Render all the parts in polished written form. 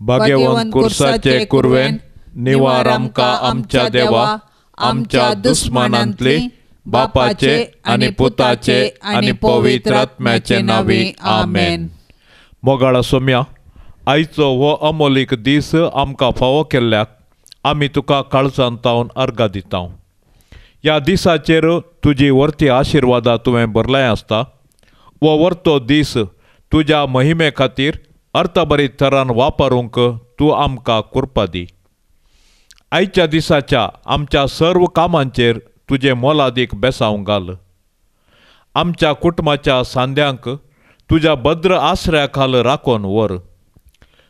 भाग्यवंत कुर्साचे कुरवेन निवार आमकां आमच्या देवा, आमच्या दुस्मानांतली, बापाचे आनी पुताचे आनी पवित्र आत्म्याचे नांवी आमेन. मोगाळा सोम्या, आयचो हो अमोलीक दीस आमकां फावो केल्ल्याक आमी तुका काळजान तावन अर्गां दिता. ह्या दिसाचेर तुजी वर्ती आशिर्वादां तुवें भरलाय आसता. हो वर्तो दीस तुज्या महिमे खातीर अर्थभरीत थरान वापरूंक तूं आमकां कृपा दी. आयच्या दिसाच्या आमच्या सर्व कामांचेर तुजें मोलादीक बेसांव घाल. आमच्या कुटुंबाच्या सांद्यांक तुज्या भद्र आसऱ्या खाल राखून व्हर.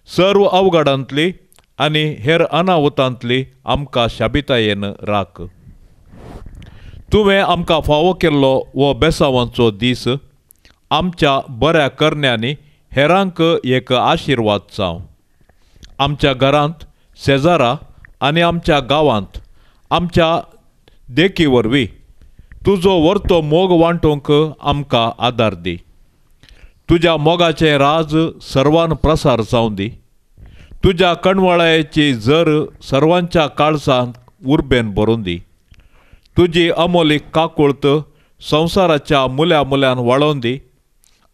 सर्व अवघडांतली आनी हेर अनाहुतांतली आमकां शाबितायेन राख. तुवें आमकां फावो केल्लो हो बेसावांचो दीस आमच्या बऱ्या करण्यांनी हेरांक एक आशिर्वाद जावं. आमच्या घरांत, शेजारा आनी आमच्या गांवांत आमच्या देखी वरवीं तुजो वर्तो मोग वांटूंक आमकां आदार दी. तुज्या मोगाचें राज सर्वान प्रसार जावं दी. तुज्या कणवळायेची जर सर्वांच्या काळजांत उर्बेन भरून दी. तुजी अमोलीक काकुळत संवसाराच्या मुल्या मुल्यान वाळोवन दी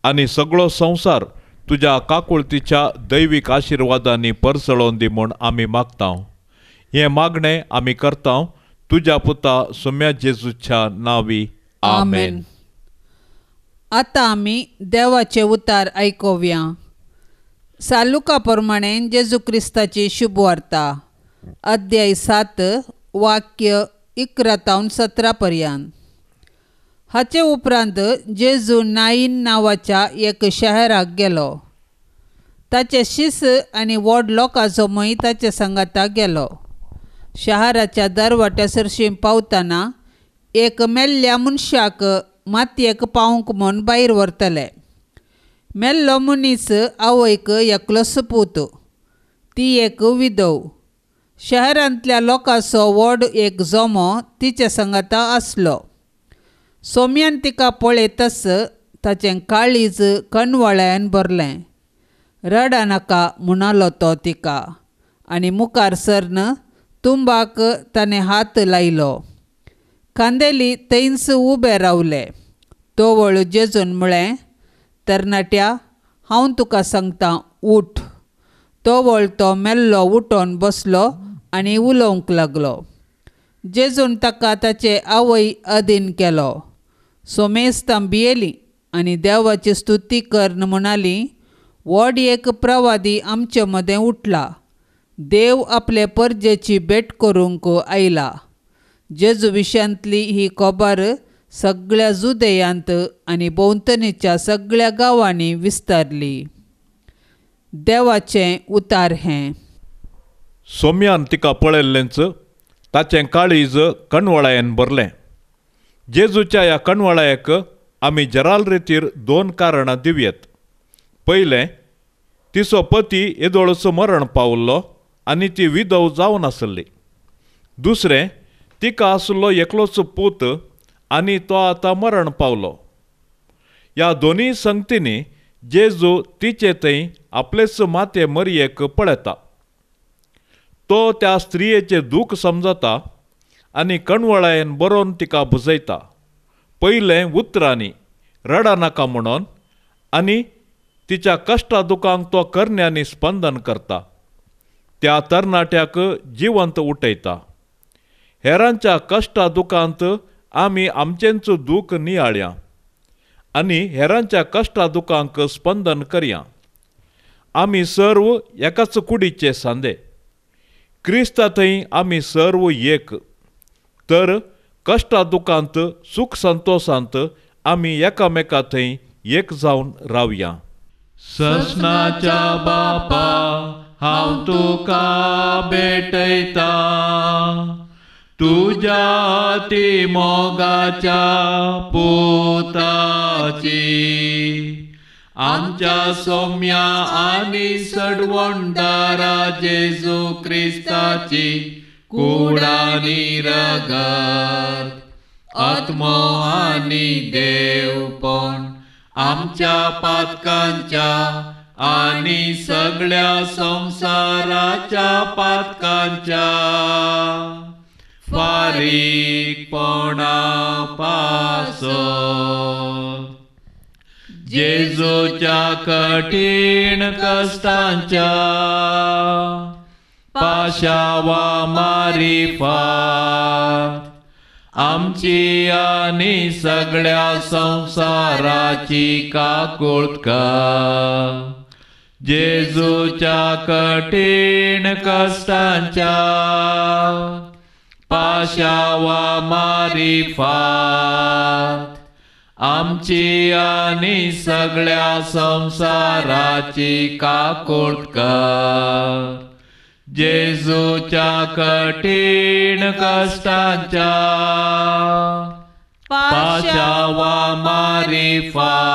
आनी सगळो संवसार तुज्या काकुळतीच्या दैवीक आशिर्वादांनी परसळोवन दी म्हूण आमी मागता. हें मागणें आमी करता तुज्या पुता सुम्या जेजूच्या नांवी आमेन. आतां आमी देवाचे उतार आयकुया. सालुका प्रमाणे जेजू क्रिस्ताची शुभवार्ता, अध्याय 7 वाक्य 11 तावन 17 पर्यंत. हाचे उपरांत जेजू नाईन नांवाच्या एक शहराक गेलो. ताचे शिस आनी व्हड लोकांचो मय ताचे सांगाता गेलो. शहराच्या दरवाट्या सरशीं पावतना एक मेल्ल्या मनशाक मातयेक पावंक म्हूण भायर व्हरतले. मेल्लो मनीस आवयक एकलोच पूत, ती एक विधव. शहरांतल्या लोकांचो व्हड एक जमो तिचे सांगाता आसलो. सोम्यान तिका पळयतच ताचें काळीज कणवळ्यान भरलें. रडा नाका म्हणालो तो तिका आनी मुखार सरन तुंबाक ताणें हात लायलो. खांदेली थंयच उबे रावले. तोवळ जेजून म्हळें, तरणाट्या, हांव तुका सांगता, उठ. तोवळ तो मेल्लो उठोन बसलो आनी उलोवंक लागलो. जेजून ताका ताचे आवय अधीन केलो. सोमेस्तां भियेलीं आनी देवाची स्तुती करून म्हणाली, व्हड एक प्रवादी आमचे मदें उठला. देव आपले परजेची भेट करूंक आयला. जेजू विशयांतली ही खबर सगळ्या जुदेयांत आनी भोंवतणीच्या सगळ्या गांवांनी विस्तारली. देवाचें उतार हें. सोम्यान तिका पळयल्लेंच ताचें काळीज कणवळायेन भरलें. जेजूच्या ह्या कणवळायेक आमी जराल रितीर 2 कारणां दिवयेत. पयलें, तिचो पती येदोळचो मरण पावल्लो आनी ती विधव जावन आसली. दुसरें, तिका आसलो एकलोच पूत आनी तो आतां मरण पावलो. ह्या दोनूय संगतींनी जेजू तिचे थंय आपलेच माते मरयेक पळयता. तो त्या स्त्रियेचें दूख समजता आनी कणवळायेन बरोवन तिका बुजयता. पयलें उतरांनी रडा नाका म्हणून आनी तिच्या कश्टा दुखांक तो करण्यांनी स्पंदन करता. त्या तरणाट्याक जिवंत उठयता. हेरांच्या कश्टा दुखांत आमी आमचेंच दूख नियाळया आनी हेरांच्या कश्टा दुखांक स्पंदन करया. आमी सर्व एकाच कुडीचे सांदे. क्रिस्ता थंय आमी सर्व एक. तर कश्टा दुखांत सूख संतोशांत आमी एकामेका थंय एक जावन रावया. ससनाच्या बापा, हांव तुका भेटयता, तुज्या ती मोगाच्या पुताची, आमच्या सोम्या आनी सडवणदारा जेजू क्रिस्ताची कूड आनी रगत, आत्मो आनी देवपण आमच्या पातकांच्या आनी सगळ्या संवसाराच्या पातकांच्या फारीकपणा पासत जेजूच्या कठीण कश्टांच्या पाशावा मारिफात आमची आनी सगळ्या संवसाराची काकूळट कर. जेजूच्या कठीण कश्टांच्या पाशावा मारिफात आमची आनी सगळ्या संवसाराची काकूळट कर. जेजूच्या कठीण कश्टांच्या पाशावा मारिफात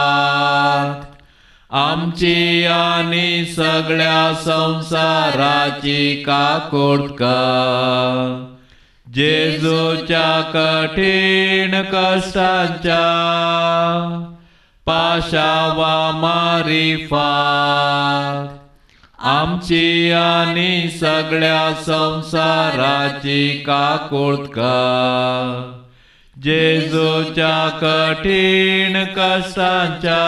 आमची आनी सगळ्या संवसाराची काकूळट कर. जेजूच्या कठीण कश्टांच्या पाशावा मारिफात आमची आनी सगळ्या संवसाराची काकूळट कर. जेजूच्या कठीण कश्टांच्या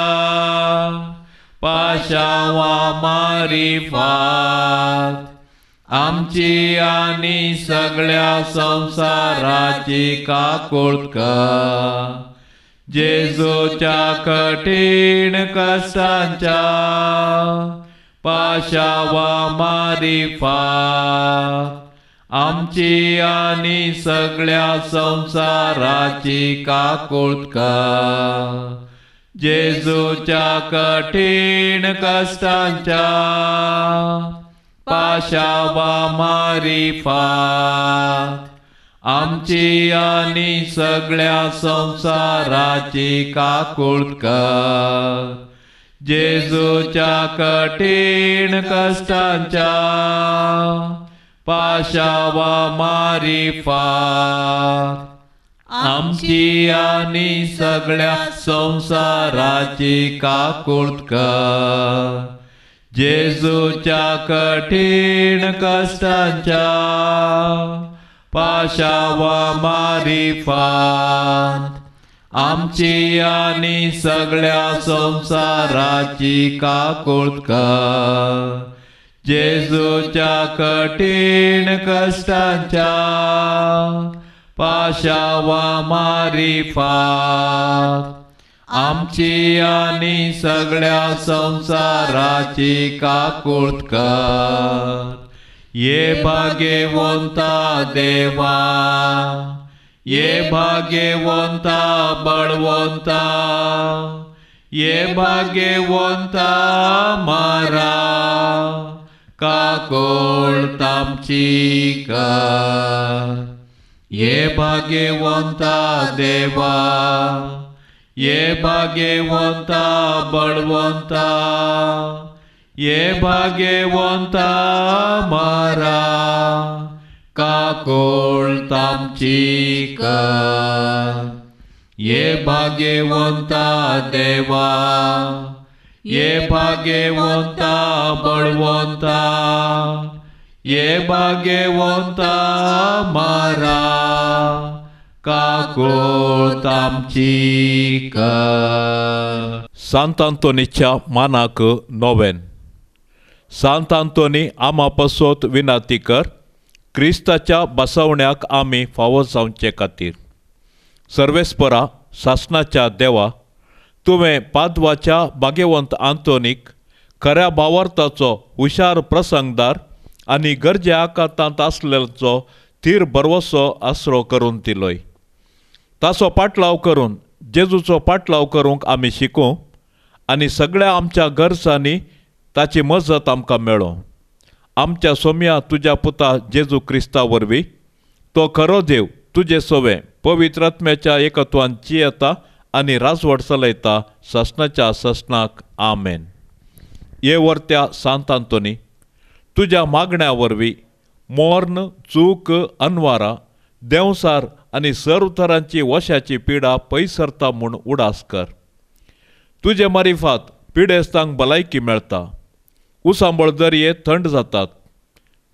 पाशावा मारिफात आमची आनी सगळ्या संवसाराची काकूळट कर. जेजूच्या कठीण कश्टांच्या पाशावा मारिफात आमची आनी सगळ्या संवसाराची काकूळट कर. जेजूच्या कठीण कश्टांच्या पाशावा मारिफात आमची आनी सगळ्या संवसाराची काकूळट कर. जेजूच्या कठीण कश्टांच्या पाशावा मारिफात आमची आनी सगळ्या संवसाराची काकूळट कर. जेजूच्या कठीण कश्टांच्या पाशावा मारिफात आमची आनी सगळ्या संवसाराची काकूळट कर. जेजूच्या कठीण कश्टांच्या पाशावा मारिफात आमची आनी सगळ्या संवसाराची काकूळट कर. ये भाग्यवंता देवा, ये भाग्यवंता बळवंता, ये भाग्यवंता मारा काकूळट आमची कर. ये भाग्यवंता देवा, ये भाग्यवंता बळवंता, ये भाग्यवंता मारा काकूळट आमची कर. ये भाग्यवंता देवा, ये भाग्यवंता बळवंता, ये भाग्यवंता मारा काकूळट आमची कर. सांत आंतोनीच्या मानाक नोवेन. सांत आंतोनी आमा पासत विनंती कर, क्रिस्ताच्या बसवण्याक आमी फावो जावचे खातीर. सर्वेस्परा सासणाच्या देवा, तुवें पादवाच्या भाग्यवंत आंतोनीक खऱ्या भावार्थाचो हुशार प्रसंगदार आनी गरजे आकांतांत आसलेलो थीर भरवसो आसरो करून दिलोय. ताचो पाटलाव करून जेजूचो पाटलाव करूंक आमी शिकूं आनी सगळ्या आमच्या गरजांनी ताची मजत आमकां मेळो. आमच्या सोम्या तुज्या पुता जेजू क्रिस्ता वरवीं तो खरो देव तुजे सोवे पवित्र आत्म्याच्या एकत्वान जियेता आनी राजवट चलयता सासणाच्या सासणाक. आमेन. ये वर्त्या सांत आंतोनी, तुज्या मागण्या वरवीं मोर्न चूक अनवारा देंवसार आनी सर्व तरांची वशाची पिडा पयसरता म्हूण उडास कर. तुजे मारिफात पिडेस्तांक भलायकी मेळटा, उसांबळ दर्ये थंड जातात,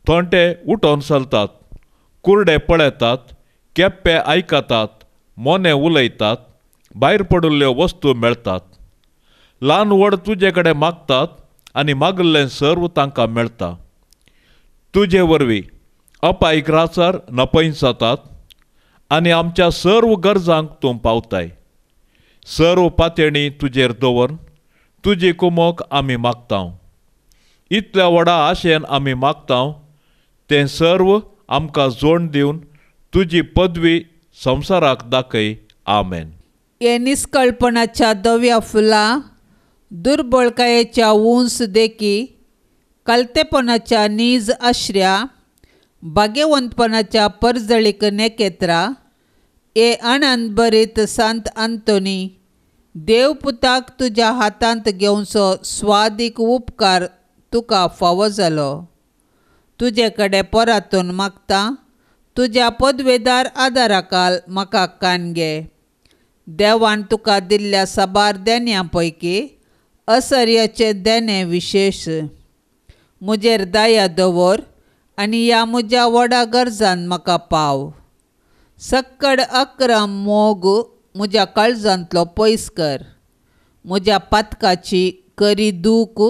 थोंटे उठोवन चलतात, कुर्डे पळयतात, केप्पे आयकतात, मोने उलयतात, भायर पडिल्ल्यो वस्तू मेळटात. ल्हान व्हड तुजे कडेन मागतात आनी मागिल्लें सर्व तांकां मेळटा. तुजे वरवीं अपाय ग्रासार नपयन जातात आनी आमच्या सर्व गरजांक तूं पावताय. सर्व पातेणी तुजेर दवरून तुजी कुमोक आमी मागता. इतल्या व्हडा आशेन आमी मागता तें सर्व आमकां जोड दिवन तुजी पदवी संवसाराक दाखय. आमेन. हे निस्कळपणाच्या धव्या फुलां, दुर्बळकायेच्या उंच देखी, कलतेपणाच्या नीज आश्र्या, भाग्यवंतपणाच्या परजळीक नेकेत्रा, हे आनंद भरीत सांत आंतोनी, देवपुताक तुज्या हातांत घेवचो स्वादीक उपकार तुका फावो जालो. तुजे कडेन परातून मागता, तुज्या पदवेदार आदाराकाल म्हाका कान घे. देवान तुका दिल्ल्या साबार देण्यां पैकी असर्याचें देणें विशेश. म्हजेर दया दवर आनी ह्या म्हज्या व्हडा गरजान म्हाका पाव. सक्कड अक्रम मोग म्हज्या काळजांतलो पयस कर. म्हज्या पातकाची करी दूख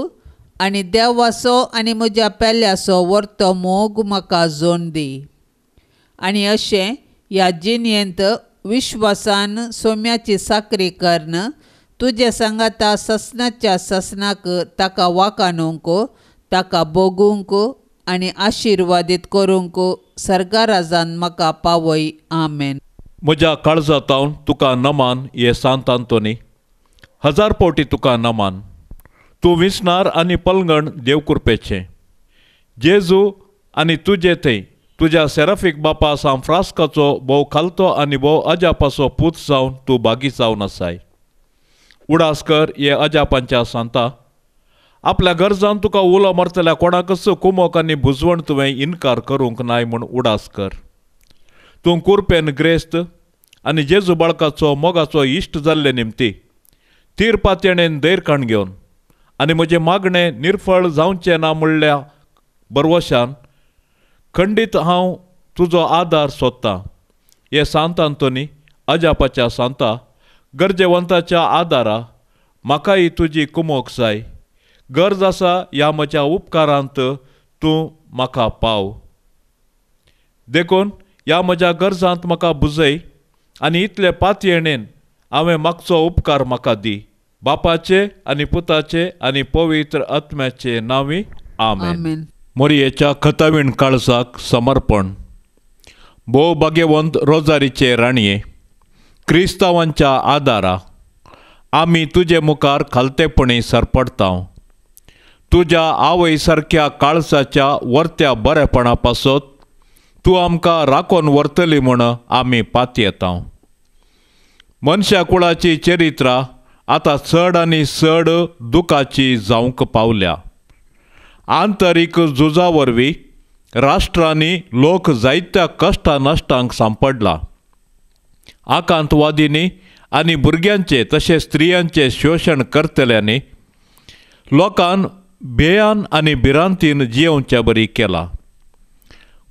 आनी देवाचो आनी म्हज्या पेल्याचो व्हरतो मोग म्हाका जोड दी. आनी अशें ह्या जिणेंत विश्वासान सोम्याची साकरी करून तुजे सांगाता ससनाच्या ससनाक ताका वाकाणूंक, ताका भोगूंक आनी आशिर्वादीत करूंक सर्गाराजान म्हाका पावय. आमेन. म्हज्या काळजांत तुका नमान हे सांत आंतोनी, हजार फावटी तुका नमान. तूं विसणार आनी पलंगण देव कुरपेचें. जेजू आनी तुजे थंय तुज्या सेराफीक बापा सांत फ्रांस्काचो भोव खालतो आनी भोव अजापाचो पूत जावन तूं भागी जावन आसाय. उडास कर हे अजापांच्या सांता, आपल्या गरजान तुका उलो मारतल्या कोणाकच कुमोक आनी बुजवण तुवें इनकार करूंक नाय म्हूण उडास कर. तूं कुरपेन ग्रेस्त आनी जेजू बाळकाचो मोगाचो इश्ट जाल्ले निमती तीर पातयेणेन धैर काण घेवन आनी म्हजें मागणें निर्फळ जावचें ना म्हणल्या बरवशान खंडीत हांव तुजो आदार सोदतां. हे सांत आंतोनी, अजापाच्या सांता, गरजेवंताच्या आदारा म्हाकाय तुजी कुमोक जाय. गरज आसा ह्या म्हज्या उपकारांत तूं म्हाका पाव. देखून ह्या म्हज्या गरजांत म्हाका बुजय आनी इतले पातयेणेन हांवें मागचो उपकार म्हाका दी. बापाचे आनी पुताचे आनी पवित्र आत्म्याचे नांवी आमेन. मोरयेच्या खतावीण काळजाक समर्पण. भोव भाग्यवंत रोजारीचे राणये, क्रिस्तांवांच्या आदारा आमी तुजे मुखार खालतेपणी सरपडता. तुज्या आवय सारक्या काळजाच्या वर्त्या बरेपणा पासत तूं आमकां राखून व्हरतली म्हूण आमी पातयेता. मनशा कुळाची चरित्रां आतां चड आनी चड दुखाची जावंक पावल्या. आंतरीक झुजा वरवीं राष्ट्रांनी लोक जायत्या कश्टा नश्टांक सांपडला. आकांतवादींनी आनी भुरग्यांचे तशें स्त्रियांचें शोशण करतल्यांनी लोकान भेयान आनी भिरांतीन जियेवचे बरी केला.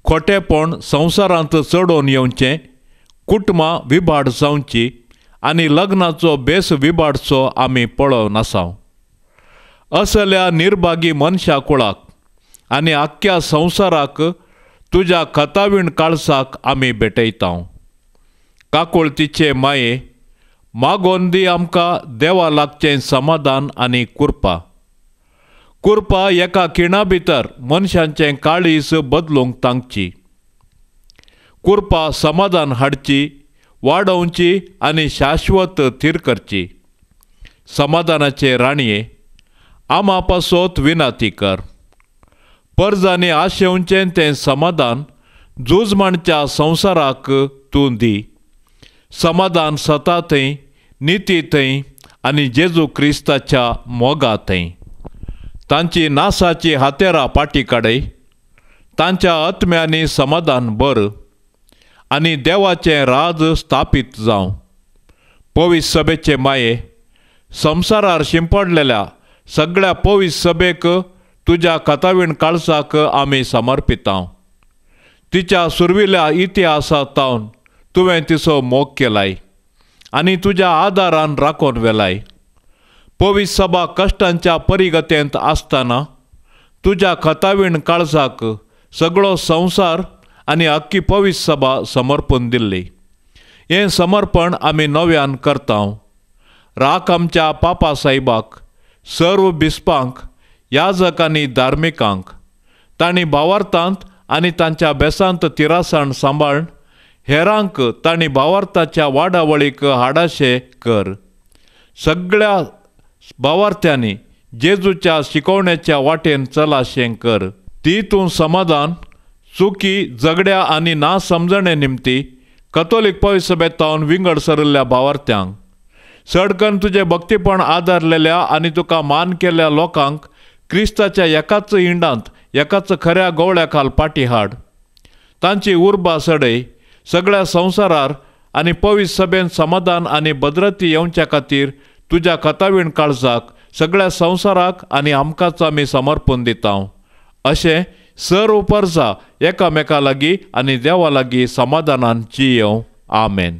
खोटेपण संवसारांत चडोवन येवचें, कुटुंबां विभाड जावची आनी लग्नाचो बेस विभाडचो आमी पळोवन आसा. असल्या निर्भागी मनशा कुळाक आनी आख्ख्या संवसाराक तुज्या खतावीण काळसाक आमी भेटयता. काकुळतीचे माये मागोन दी आमकां देवा लागचें समाधान आनी कुरपा. कुरपा एका खिणा भितर मनशांचें काळीज बदलूंक तांकची. कुरपा समाधान हाडची, वाडोवची आनी शाश्वत थीर करची. समाधानाचे राणये आमा पासत विनाती कर. परजांनी आशेवचें तें समाधान झूज मांडच्या संवसाराक तूं दी. समाधान सता थंय, निती थंय आनी जेजू क्रिस्ताच्या मोगा थंय. तांची नासाची हातेरां पाटी काडय, तांच्या आत्म्यांनी समाधान बर आनी देवाचें राज स्थापीत जावं. पवित्र सभेचे माये संवसारार शिंपडलेल्या सगळ्या पवित्र सभेक तुज्या कथावीण काळजाक आमी समर्पितांव. तिच्या सुरविल्या इतिहासांत तुवें तिचो मोग केलाय आनी तुज्या आदारान राखून व्हेलाय. पवित्र सभा कश्टांच्या परिगतेंत आसतना तुज्या कथावीण काळजाक सगळो संवसार आनी अख्खी पवित्र सभा समर्पण दिल्ली. हें समर्पण आमी नव्यान करता. राख आमच्या पापा साहेबाक, सर्व बिस्पांक, याजक आनी धार्मिकांक, तांणी भावार्थांत आनी तांच्या बेसांत तिरासाण सांबाळून हेरांक तांणी भावार्थाच्या वाडावळीक हाडाशे कर. सगळ्या भावार्थ्यांनी जेजूच्या शिकवण्याच्या वाटेन चलाशें कर. ती तूं समाधान, चुकी, झगड्या आनी ना समजणे निमती कथोलीक पवित्र सभेंत विंगड सरिल्ल्या भावार्थ्यांक, चडकन तुजें भक्तीपण आदारलेल्या आनी तुका मान केल्ल्या लोकांक क्रिस्ताच्या एकाच इंडांत एकाच खऱ्या गवळ्या खाल पाटी हाड. तांची उर्बा सडय सगळ्या संवसारार आनी पवित्र सभेन समाधान आनी भद्रती येवच्या खातीर तुज्या कथावीण काळजाक, सगळ्या संवसाराक आनी आमकांच आमी समर्पण दिता. अशें सर्व परजा एकामेका लागीं आनी देवा लागीं समाधानान जियेवं. आमेन.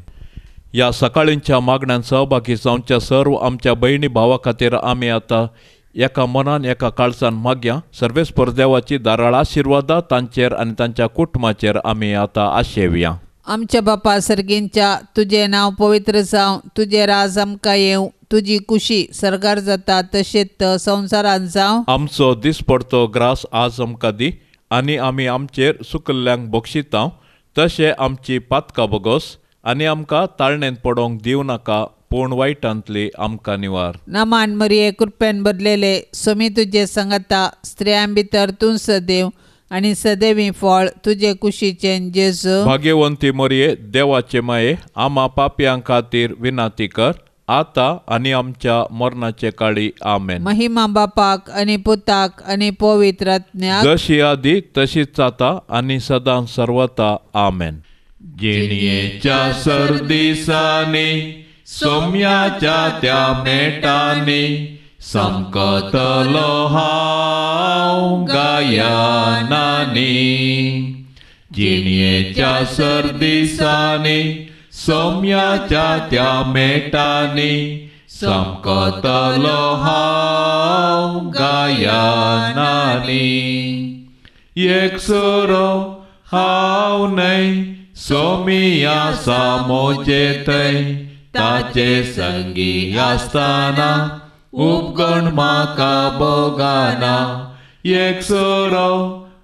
ह्या सकाळींच्या मागण्यान सहभागी जावच्या सर्व आमच्या भयणी भावा खातीर आमी आतां एका मनान एका काळजान मागया. सर्वेस्पर देवाची दाराळ आशिर्वादा तांचेर आनी तांच्या कुटुंबाचेर आमी आतां आशेवया. आमच्या बापा सर्गींच्या, तुजें नांव पवित्र जावं, तुजें राज आमकां येवं, तुजी कुशी सर्गार जाता तशेंच संवसारांत जावं. आमचो दिसपडतो ग्रास आज आमकां दी आनी आमी आमचेर सुकल्ल्यांक बक्षितांव तशें आमची पातकां बोगोस आनी आमकां ताळणेंत पडोवंक दिवं नाका, पूण वायटांतली आमकां निवार. नमान मरिये, कृपेन बदलेले, स्वामी तुजे सांगाता, स्त्रियां भितर तूं सदैव आनी सदैवी फळ तुजे कुशीचें जेजू. भाग्यवंती मरिये, देवाचे माये, आमा पापयां खातीर विनाती कर, आतां आनी आमच्या मरणाचे काळी. आमेन. महिमा बापाक आनी पुताक आनी पवित्र आत्म्याक, जशी आदी तशीच आतां आनी सदां सर्वता. आमेन. जिणयेच्या सरदिसांनी सोम्याच्या त्या मेटांनी समकतलो हांव गायनांनी. जिणयेच्या सरदिसांनी सोम्याच्या त्या मेटांनी समकतलो हांव गायनांनी. एक सोरो हांव न्हय, सोमी आसा म्हजे थंय, ताचे संगी आसतना उपगण म्हाका भोगाना. एक सोरो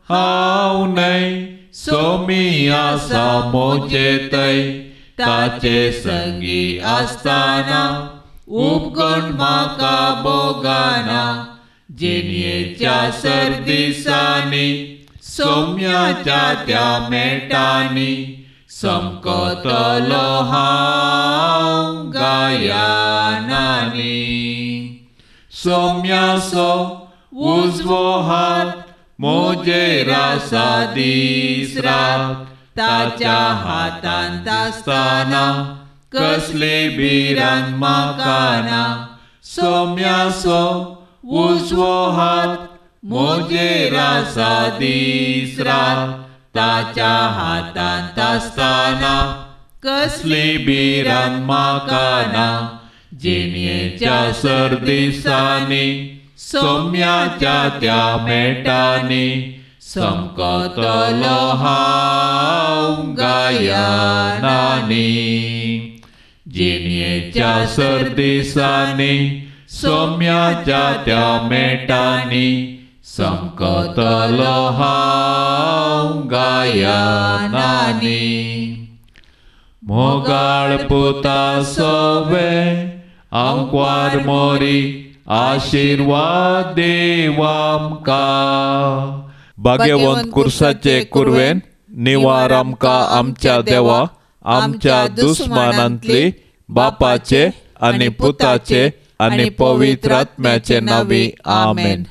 हांव न्हय, सोमी आसा म्हजे थंय, ताचे संगी आसतना उपगण म्हाका भोगाना. जिणयेच्या सरदिसांनी सोम्याच्या त्या मेटांनी समकतलो हांव गायनांनी. सोम्याचो उजवो हात म्हजेर आसा दीस रात, ताच्या हातांत आसतना कसली भिरांत म्हाका ना. सोम्याचो उजवो हात म्हजेर आसा दीस रात, ताच्या हातांत आसतना कसली भिरांत म्हाका ना. जिणयेच्या सरदिसांनी सोम्याच्या त्या मेटांनी समकतलो हांव गायनांनी. जिणयेच्या सरदिसांनी सोम्याच्या त्या मेटांनी समकतलो हांव गायनांनी. मोगाळ पुता सवे आंकवार मोरी, आशिर्वाद देव आमकां. भाग्यवंत कुर्साचे कुरवेन निवार आमकां आमच्या देवा, आमच्या दुस्मानांतली, बापाचे आनी पुताचे आनी पवित्र आत्म्याचे नांवी. आमेन.